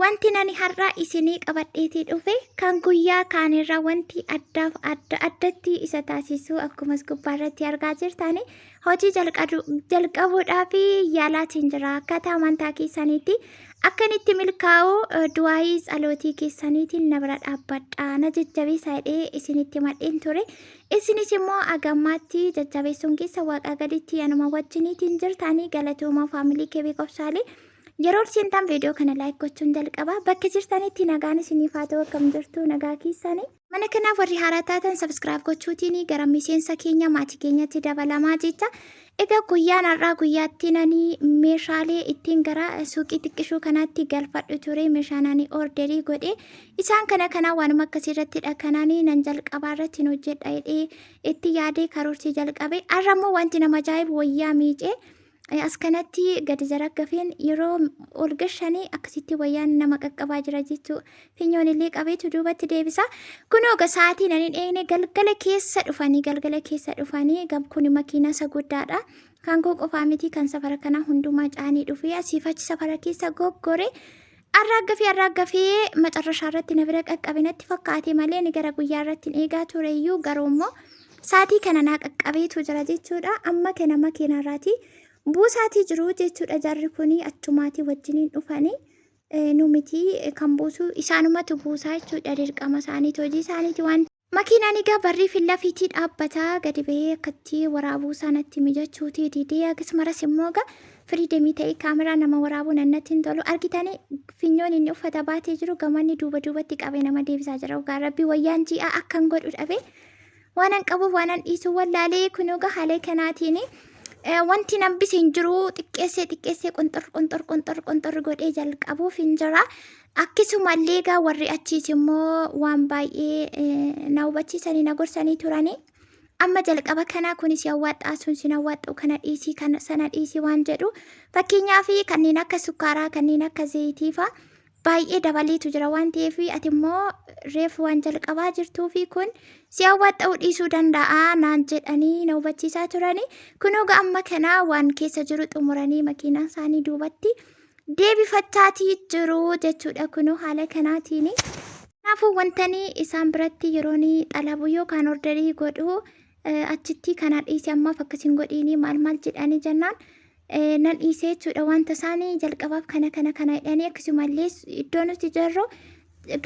Wanti nani har'a isinii qabadheetii dhufe kan guyyaa kaanirraa wanti addaaf adda addatti isa taasisu akkumas gubbaarratti argaa jirtani hojii jalqabuudhaaf yaalaatiin jira. Akkaataa amantaa keessaniitti akkan itti milkaa'u du'aayii tsalootii keessaniitiin na bira dhaabbadha na jajjabeessaa jedhee isinitti madheen ture. Isinis immoo agammaatti jajjabeessuun keessa waaqaa gaditti anuma wajjiniitiin jirtanii galatooma faamilii kee qobsaalee. Yeroo seentan viidiyoo kana like gochuun jalqaba. Bakka jirtanitti nagaan isiniif haa ta'u. Akkam jirtu, nagaa keessanii? Mana kanaaf warri haaraa taatan subscribe gochuutiin gara miseensa keenya maatii keenyatti dabalamaa jecha. Egaa guyyaan har'aa guyyaatti nani meeshaalee ittiin gara suuqii xiqqishuu kanaatti galfadhu ture, meeshaan ani orderii godhe isaan kana kana waanuma akkasii irrattidha kanaanii nan jalqabaa irratti hojjedha jedhee itti yaadee karoorsii jalqabe. Har'a immoo wanti nama ajaa'ibu wayyaa miicee as kanatti gadi zaraggafeen yeroo ol gashanii akkasitti wayyaan nama qaqqabaa jira jechuu, finyoon illee qabeetu duubatti deebisa. Kunoo egaa sa'aatiin ani hin eegne galgala keessa dhufanii, galgala keessa dhufanii. Kun makiinaa isa guddaadha. Kan koo qofaa miti, kan safara kanaa hundumaa caanii dhufee asiif achi safara keessa goggore. Arraaggafee arraaggafee macarrashaa irratti na bira qaqqabe natti fakkaate malee ni gara guyyaa irratti hin eegaa tureyyuu, garuu immoo sa'aatii kana naa qaqqabeetu jira jechuudha. Amma kana makiinaa irraati buusaatii jiru jechuudha. Jarri kuni achumaatii wajjiniin dhufanii nu miti kan buusu, isaanumatu buusaa jechuudha. Dirqama isaaniiti, hojii isaaniiti waan. Makiinaan egaa barrii fi lafiitii dhaabbataa gadi bahee akkatti waraabuu isaa natti mijachuutii didee, akkasumas immoo egaa freedomii ta'ee kaameraa nama waraabuu nannatti hin tolu. Argitanii, finyoon inni uffata baatee jiru gamanni duuba duubatti qabee nama deebisaa jira. Dhugaa rabbii wayyaan ji'a akkan godhu dhabe, waanan qabuuf waanan dhiisuu wallaalee. Kun egaa haala kanaatiin wanti nambise hin jiru, xiqqeessee xiqqeessee qunxur qunxur qunxur qunxur godhee jalqabuuf hin jira. Akkasumallee egaa warri achiis immoo waan baay'ee na hubachiisanii na gorsanii turanii. Amma jalqaba kanaa kunis hawwaxxaa, sun sin hawwaxxu, kana dhiisii, kana sana dhiisii waan jedhu, fakkeenyaaf kanneen akka sukkaaraa, kanneen akka zayitii fa'a baay'ee dabaleetu jira waan ta'eef, ati immoo reefu waan jalqabaa jirtuu fi kun si hawwaxxa'uu dhiisuu danda'a naan jedhanii na hubachiisaa turanii. Kunoo amma kanaa waan keessa jiru xumuranii makiinaa isaanii duubatti deebifachaatii jiru jechuudha, kunoo haala kanaatiin. Kanaafuu wantani isaan biratti yeroon xalabu yookaan orderii godhu achitti kana dhiise, ammaaf akkasiin godhiini maal maal jedhanii jennaan nan dhiisee jechuudha. Wanta isaanii jalqabaaf kana kana kana jedhanii, akkasumallee iddoo nuti jirru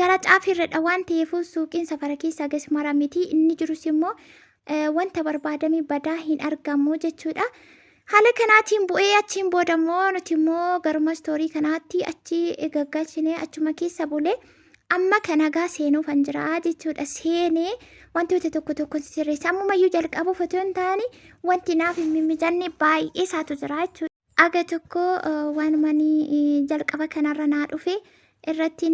gara caafiirradha waan ta'eef suuqiin safara keessa gas mara miti, inni jirus immoo wanta barbaadame badaa hin argamu jechuudha. Haala kanaatiin bu'ee achiin booda immoo nuti immoo garuma istoorii kanaatti achi gaggalchine, achuma keessa bulee amma kana gaa seenuufan jira jechuudha. Seenee wantoota tokko tokko sirreessa. Ammumayyuu jalqabuuf otoo hin taane wanti naaf hin mimmijanne baay'ee isaatu jira jechuudha. Aga tokko waanuma jalqaba kanarra naa dhufe irratti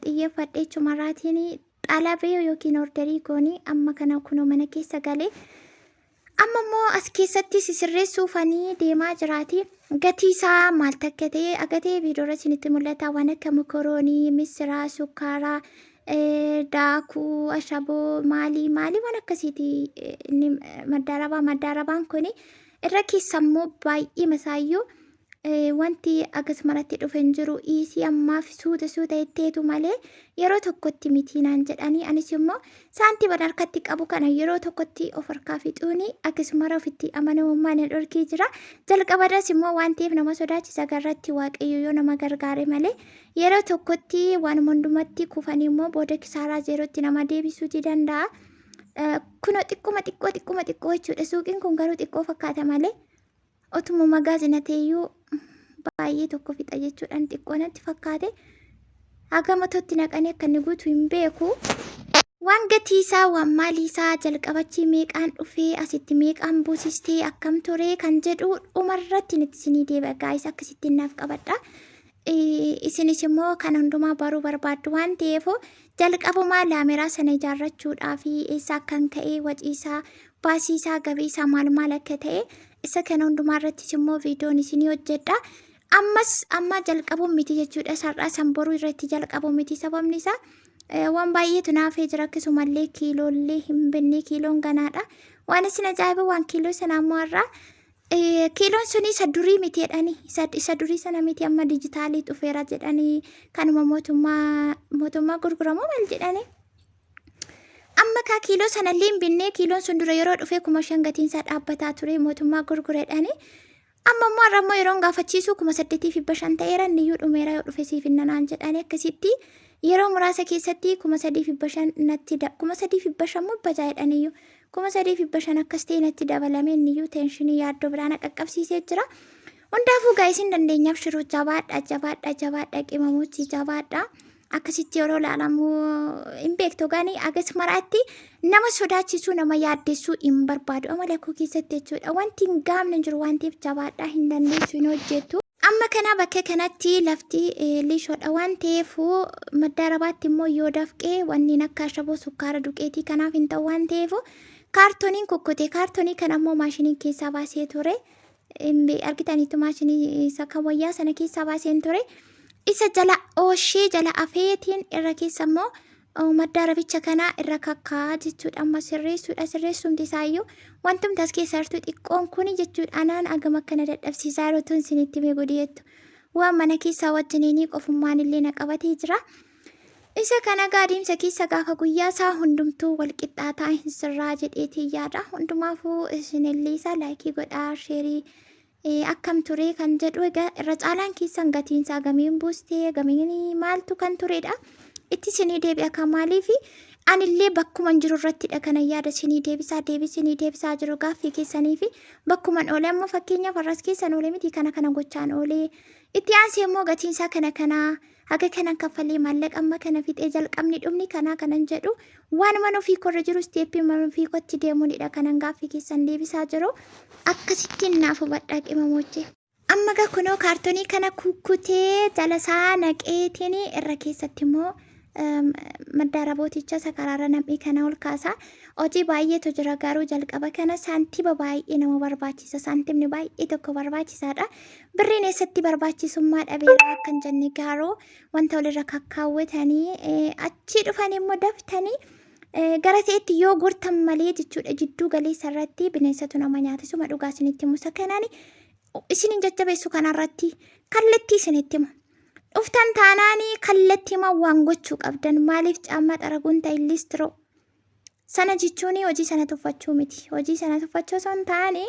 xiyyeeffadhe jechumarraatiin xalabee yookiin orderii goonii amma kana kunoo mana keessa galee amma immoo as keessatti sisirreessuufanii deemaa jiraati. Gatii isaa maal takka ta'e agatee viidiyoorra isinitti mul'ata, waan akka mokoroonii, missiraa, sukkaaraa, daakuu, ashaboo, maalii maalii waan akkasiiti. Inni maddaarabaa maddaarabaan kun irra keessa immoo baay'ee masaayyuu wanti akkas maratti dhufe hin jiru. Dhiisii ammaaf suuta suuta itteetu malee yeroo tokkotti miti naan jedhanii, anis immoo saantima harkatti qabu kana yeroo tokkotti of harkaa fixuuni akkasumara ofitti amanamummaa na dhorkee jira. Jalqabarras immoo waan ta'eef nama sodaachisa, garratti waaqayyo yoo nama gargaare malee yeroo tokkotti waan hundumatti kufanii immoo booda kisaaraa zeerootti nama deebisuuti danda'a. Kunoo xiqquma xiqqoo xiqquma xiqqoo jechuudha. Suuqiin kun garuu xiqqoo fakkaata malee otuma magaazina ta'eyyuu baay'ee tokko fixa jechuudhaan xiqqoo natti fakkaate. Hagama totti naqanii akka inni guutu hin beeku. Waan gatii isaa, waan maalii isaa, jalqabachi meeqaan dhufee, asitti meeqaan buusistee, akkam ture kan jedhu dhumarratti nuti isinii deebi'a, guys, akkasittiin naaf qabadha. Isinis immoo kan hundumaa baruu barbaaddu waan ta'eef jalqabumaa laameraa sana ijaarrachuudhaa fi eessa akkan ka'e, wacii isaa, baasii isaa, gabii isaa maal maal akka ta'e isa kana hundumaa irrattis immoo viidiyoon isinii hojjedha. Ammas amma jalqabuun miti jechuudha. Sar'aa san boruu irratti jalqabu miti, sababni isaa waan baay'eetu naafee jira. Akkasumallee kiiloollee hin binne, kiiloon ganaadha. Waan isin ajaa'iba waan kiiloo sana ammoo har'aa Kiiloon suni isa durii miti jedhanii isa durii sana miti, amma dijitaalii dhufeera jedhanii, kanuma mootummaa gurguramu maal jedhanii. Amma kaa kiiloo sanallee hin binnee. Kiiloon sun dura yeroo dhufe 5,000 gatiinsaa dhaabbataa ture, mootummaa gurgureedhani. Amma immoo har'a immoo yeroon gaafachiisu 8,500 ta'eera, inni iyyuu dhumeera, yoo dhufe siif hin nanaan jedhani. Akkasitti yeroo muraasa keessatti 3,500 natti, 3,500 moo bajaa jedhaniyyuu, 3,500 akkas ta'e natti dabalame. Inni iyyuu tension yaaddoo biraan qaqqabsiisee jira. Hundaafuu gaa isin dandeenyaaf shiruu, jabaadha, jabaadha, jabaadha, qimamuutti jabaadha. Akkasitti yeroo ilaalamu hin beektu gani agas maraatti nama sodaachisuu, nama yaaddessuu hin barbaadu amala koo keessatti jechuudha. Wanti hin gaamne hin jiru waan ta'eef jabaadha, hin dandeessu, hin hojjettu. Amma kana bakka kanatti lafti liishoodha waan ta'eef, madda arabaatti immoo yoo dafqee wanneen akka ashaboo, sukkaara, duqeetii kanaaf hin ta'u waan ta'eef kaartoniin kukkute. Kaartonii kana immoo maashiniin keessaa baasee ture. Argitaniitu, maashinii isa kan wayyaa sana keessaa baaseen ture. Isa jala ooshee jala afeetiin irra keessa immoo madda arabicha kanaa irra kakkaa jechuudha. Amma sirreessuudha, sirreessumti isaayyuu wantumti as keessa jirtu xiqqoon kuni jechuudha. Anaan agam akkana dadhabsiisaa yeroo tun isinitti mee godhi jettu. Waan mana keessaa wajjiniinii qofummaan illee na qabatee jira. Isa kana gaadiimsa keessa gaafa guyyaa isaa hundumtuu wal qixxaataa hin sirraa jedheetii yaada. Hundumaafuu isinillee isaa like godhaa, share akkam ture kan jedhu. Egaa irra caalaan keessan gatiinsaa gamiin buustee gamiin maaltu kan turedha. Itti isinii deebi'a kan maaliifi anillee bakkuma jiru irrattidha kana yaada isinii deebisaa deebisinii deebisaa jiru gaaffii keessanii fi bakkuman oole. Amma fakkeenyaaf har'as keessan oole miti, kana kana gochaan oolee, itti aansee immoo gatiinsaa kana kana haga kanan kaffalee, maallaqa amma kana fixee, jalqabni dhumni kanaa kanan jedhu waan mana ofii korra jiru, step mana ofii kotti deemuunidha kanan gaaffii keessan deebisaa jiru. Akkasittiin naaf hubadhaa, qimamochee. Amma gaa kunoo kaartonii kana kukkutee jala isaa naqeetiin irra keessatti immoo madda rabooticha isa karaarra nam'ii kana ol kaasa. Hojii baay'eetu jira, garuu jalqaba kana saantiba baay'ee nama barbaachisa. Saantimni baay'ee tokko barbaachisaadha. Birriin eessatti barbaachisummaa dhabeera akkan jenne, garuu wanta walirra kakkaawwatanii achii dhufan immoo daftanii gara ta'etti yoo gortan malee jechuudha, jidduu galeessa irratti bineensatu nama nyaata. Suma dhugaa isinitti musa kanaan isinin jajjabeessu kanarratti kallattii isinitti hima. Dhuftan taanaanii kallattii himaa waan gochuu qabdan. Maaliif caammaa xaraguun ta'e listiroo sana jechuun hojii sana tuffachuu miti. Hojii sana tuffachuu osoo hin taane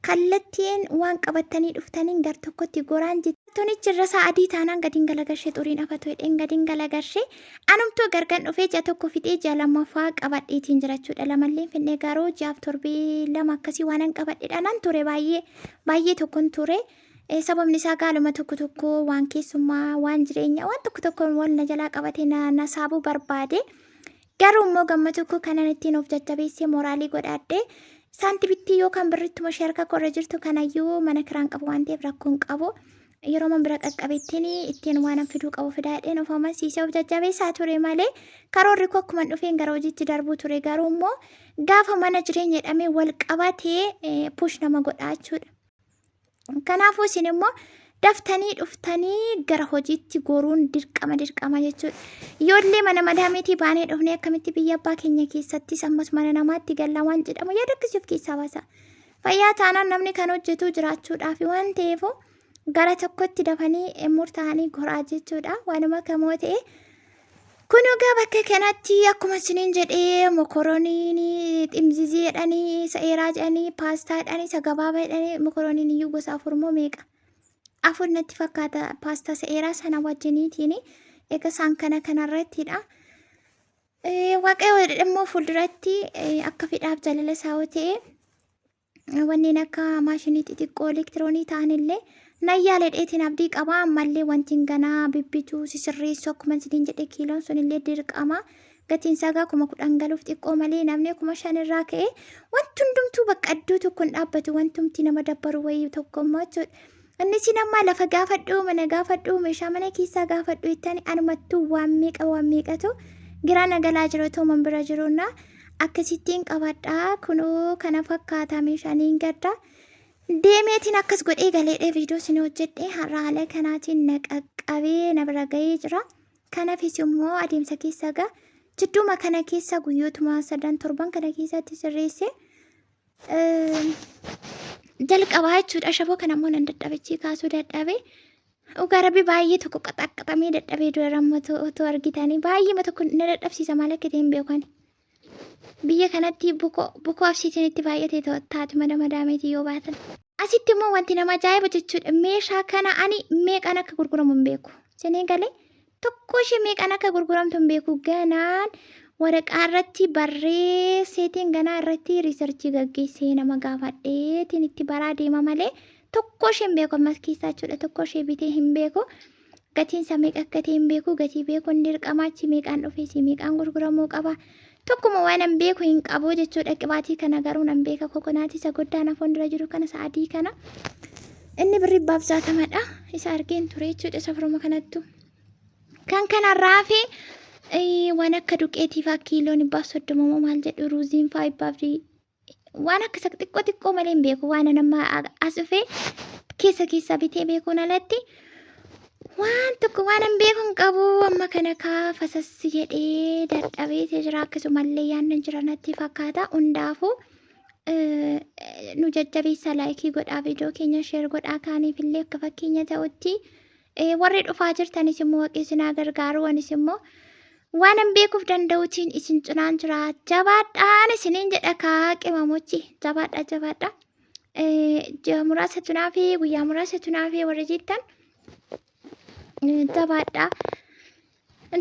kallattiin waan qabattanii dhuftaniin gar tokkotti goraan jechuudha. Tonichi irra isaa adii taanaan gadiin galagalshee xuriin afatu hidheen gadiin galagalshee anumtuu gargar dhufee ji'a tokko fixee ji'a lammaffaa qabadheetiin jirachuudha. Lamallee finnee garuu ji'aaf torbee 2 akkasii waan an qabadheedha nan ture, baay'ee baay'ee tokkon ture. Sababni isaa gaaluma tokko tokko waan keessummaa, waan jireenyaa, waan tokko tokko wal na jalaa qabatee na saabuu barbaade. Garuu immoo gamma tokko kanan ittiin of jajjabeessee moraalii godhadhe, saantibittii yookaan birrittuma ishee harka korra jirtu kanayyuu mana kiraan qabu waan ta'eef rakkoon qabu. Yeroo man bira qaqqabettiin ittiin waan an fiduu qabu fidaa jedheen of amansiisee of jajjabeessaa ture malee karoorri koo akkuma dhufeen gara hojiitti darbuu ture. Garuu immoo gaafa mana jireenya jedhamee wal qabatee push nama godhaa jechuudha. Kanaafuu isin immoo daftanii dhuftanii gara hojiitti goruun dirqama dirqama jechuudha. Ijoollee mana madaamiitii baanee dhufnee akkamitti biyya abbaa keenya keessattis ammas mana namaatti gallaa waan jedhamu yaada akkasii of keessaa baasa. Fayyaa taanaan namni kan hojjetu jiraachuudhaaf waan ta'eef gara tokkotti dafanii murtaa'anii goraa jechuudha. Waanuma kamoo ta'e. Kun egaa bakka kanatti akkuma isiniin jedhee mokorooniin ximzizii jedhanii, isa dheeraa jedhanii, paastaa jedhanii, isa gabaabaa jedhanii, mokorooniin iyyuu gosa afur moo meeqa? Afur natti fakkaata, paastaa isa dheeraa sana wajjiniitiin egaa isaan kana kanarrattidha. Waaqayyo immoo fuulduratti akka fedhaaf jaalala isaa yoo ta'e wanneen akka maashinii xixiqqoo elektiroonii ta'an illee nan yaala dheetiin abdii qaba. Ammallee wanti ganaa bibbituu sisirreessu akkuma isiniin jedhe kiiloon sun illee dirqama. Gatiin isaa gaa 10,000 galuuf xiqqoo malee namni 5,000 irraa ka'e wanti hundumtuu bakka iddoo tokko hin dhaabbatu, wantumti nama dabbaru wayii tokko immoo jechuudha. Innis amma lafa gaafadhu, mana gaafadhu, meeshaa mana keessaa gaafadhu jettani anumattuu waan meeqa waan meeqatu giraa na galaa jiru otoo man bira jiruuna akkasittiin qabadhaa. Kunoo kana fakkaata meeshaan hin gadda. Deemeetiin akkas godhee galeedhee viidiyoo isin hojjedhee har'a haala kanaatiin na qaqqabee na bira gahee jira. Kanaafis immoo adeemsa keessa gaa jidduuma kana keessa guyyootuma sadan torban kana keessatti sirreesse. Jalqabaa jechuudha. Ashaboo kana immoo nan dadhabachii kaasuu dadhabe. Dhugaa rabbi baay'ee tokko qaxaqqaxamee dadhabee dura ramma otoo argitanii baay'eema tokko na dadhabsiisa maal akka ta'e hin beeku ani. Biyya kanatti bukoo bukoo absiitiin itti baay'ate taatu mana madaameetii yoo baatan. Asitti immoo wanti nama ajaa'ibu jechuudha. Meeshaa kana ani meeqaan akka gurguramu hin beeku. Isinii galee tokko ishee meeqaan akka gurguramtu hin beeku. Ganaan waraqaa irratti barreesseetiin ganaa irratti riisarchii gaggeessee nama gaafadheetiin itti baraa deema malee tokko ishee hin beeku ammas keessaa jechuudha. Tokko ishee bitee hin beeku. Gatiin isaa meeqa akka ta'e hin beeku. Gatii beekuun dirqama achi meeqaan dhufee si meeqaan gurguramuu qaba. Tokkuma waan hin beeku hin qabu jechuudha. Qibaatii kana garuu nan beeka. Kokonaatii isa guddaa na fuuldura jiru kana isa adii kana. Inni birri baabsaatamadha. Isa argeen ture jechuudha safaruma kanattu. Kan kanarraa hafe waan akka duqeetii fa'aa kiiloon 130 moo maal jedhu ruuziin fa'aa dhibbaaf waan akka isa xiqqoo xiqqoo malee hin beeku waan nama as dhufee keessa keessa bitee beekuun alatti waan tokko waan hin beeku hin qabu amma kana kaa fasassi jedhee dadhabeetee jira akkasumallee yaadni jira natti fakkaata hundaafuu nu jajjabeessa laayikii godhaa viidiyoo keenya sheer godhaa kaaniif illee akka fakkeenya ta'utti Warri dhufaa jirtanis immoo waaqni isin haa gargaaru. Anis immoo waanan beekuuf danda'uutiin isin cinaan jira. Jabaadhaan isiniin jedha kaa qimamochi. Jabaadha jabaadha. Ji'a muraasa tunaafi guyyaa muraasa tunaafi warri jettan jabaadha.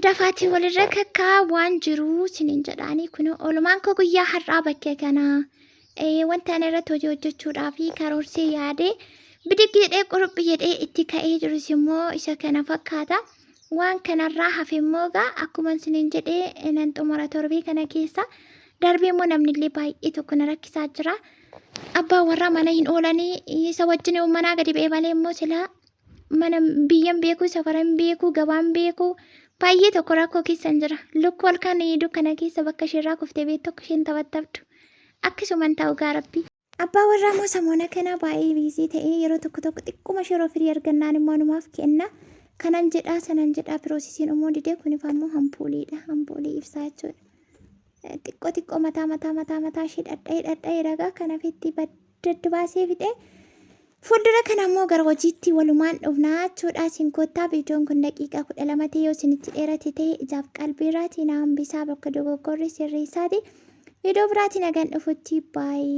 Dafaatii walirra kakkaa waan jiru isiniin jedhaanii kun oolmaan koo guyyaa har'aa bakka kana wanta ani irratti hojii hojjechuudhaaf karoorsee yaadee bidiggi jedhee quruphi jedhee itti ka'ee jirus immoo isa kana fakkaata. Waan kanarraa hafe immoo egaa akkuma isiniin jedhee nan xumura torbee kana keessa darbee immoo namni illee baay'ee tokko na rakkisaa jira. Abbaan warraa mana hin oolanii isa wajjin manaa gadi ba'ee malee immoo silaa mana biyyan beeku safaran beeku gabaan beeku baay'ee tokko rakkoo keessan jira lukkuu halkan dukkana keessa bakka isheerraa kuftee beektu akka isheen taphattabdu akkasuman ta'u gaa rabbi. Abbaa warraa immoo samoona kana baay'ee biizii ta'ee yeroo tokko tokko xiqquma ishee yeroo firii argannaan immoo numaaf kenna. Kanan jedhaa sanan jedhaa piroosisiin immoo didee kunif ammoo hampuuliidha hampuulii ibsaa jechuudha. Xiqqoo xiqqoo mataa mataa mataa mataa ishee dhadha'ee dhadha'ee ragaa kana fitti daddubaasee fixee Fuuldura kana immoo gara hojiitti walumaan dhufnaa jechuudha. Isin koottaa viidiyoon kun daqiiqaa 12 ta'e yoo isinitti dheerate ta'e ijaaf qalbiirraatii na hambisaa bakka dogoggorri sirreessaati. Viidiyoo biraatiin hagan dhufutti baay'ee.